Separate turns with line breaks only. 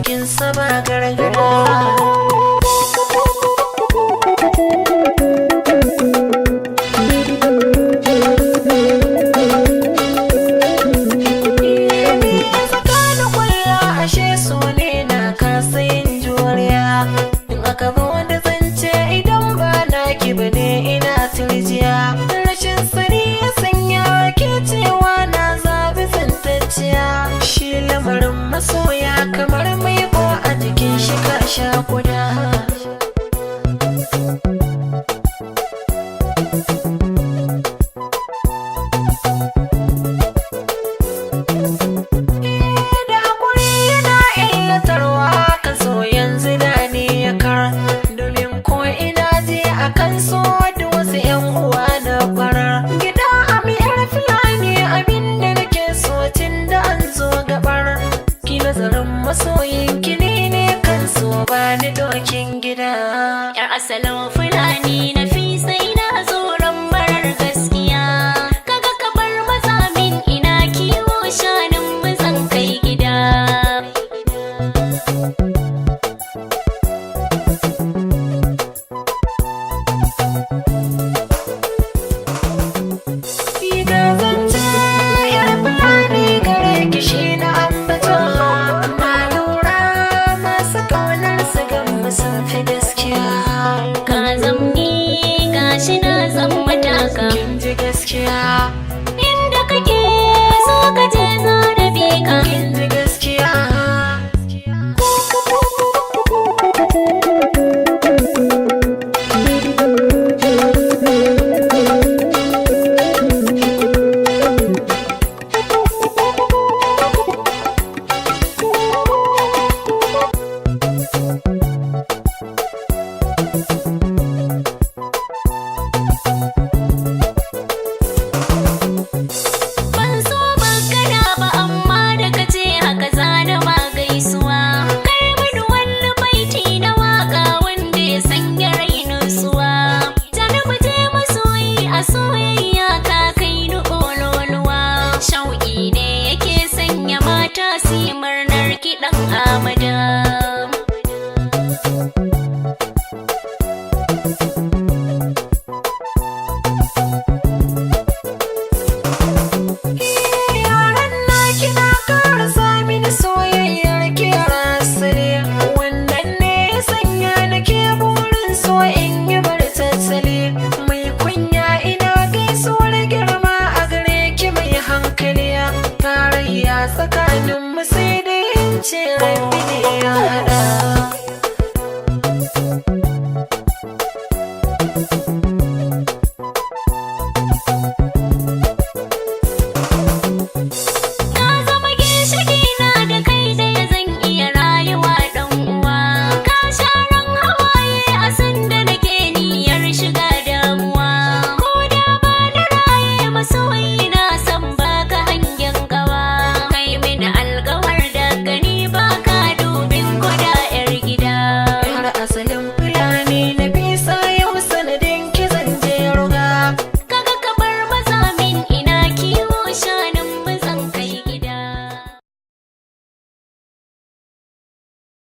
Cikin sama gargada. Tsakanin kwalla ashe so ne na kasa yin juriya. In aka zo da zance idan ba na ki bane ina turjiya. Rashin sani ya sanya ke cewa na zabi zantacciya. Shi lamarin masoya kamar mai ko a jikin shi ka sha kuda. Da hakuri yana illatarwa ka so yanzu da ni ya kar. Domin ko ina je a kan so da wasu yan uwa na farar. Gida a miyar Fulani abinda nake so tun da an zo gabar. Ki nazarin masoyin ki ni ne kan so ba ni dokin gida.
Yar asalin Fulani na fi sai na tsoron marar gaskiya. Kaga kamar matsamin ina kiwo shanun mazan kai gida.
Ga zance yar Fulani gare ki shi na ambata. Na lura masu ƙaunar su gan sun fi gaskiya.
Ka zamni gashi na zan mataka.
Kin ji gaskiya,
Inda kake so ka je za na bi ka.
Kin ji gaskiya.
Ban so magana ba amma da ka ce haka zana ma gaisuwa. Kai mini wani baiti na waka wanda ya sanya rai nutsuwa. Tare mu je masoyi a soyayya ka kai ni ƙololuwa. Shauƙi ne yake sanya mata su yi murnar kiɗan Amada.
Yaran na kina ƙara mini soyayyar ki asali. Wannan ne ya sanya nake burin so in yi bar tattali. Mai kunya ina gaisuwar girma a gare ki mai hankali. Tarayya tsakanin mu sai dai in ce rabbi ne ya haɗa.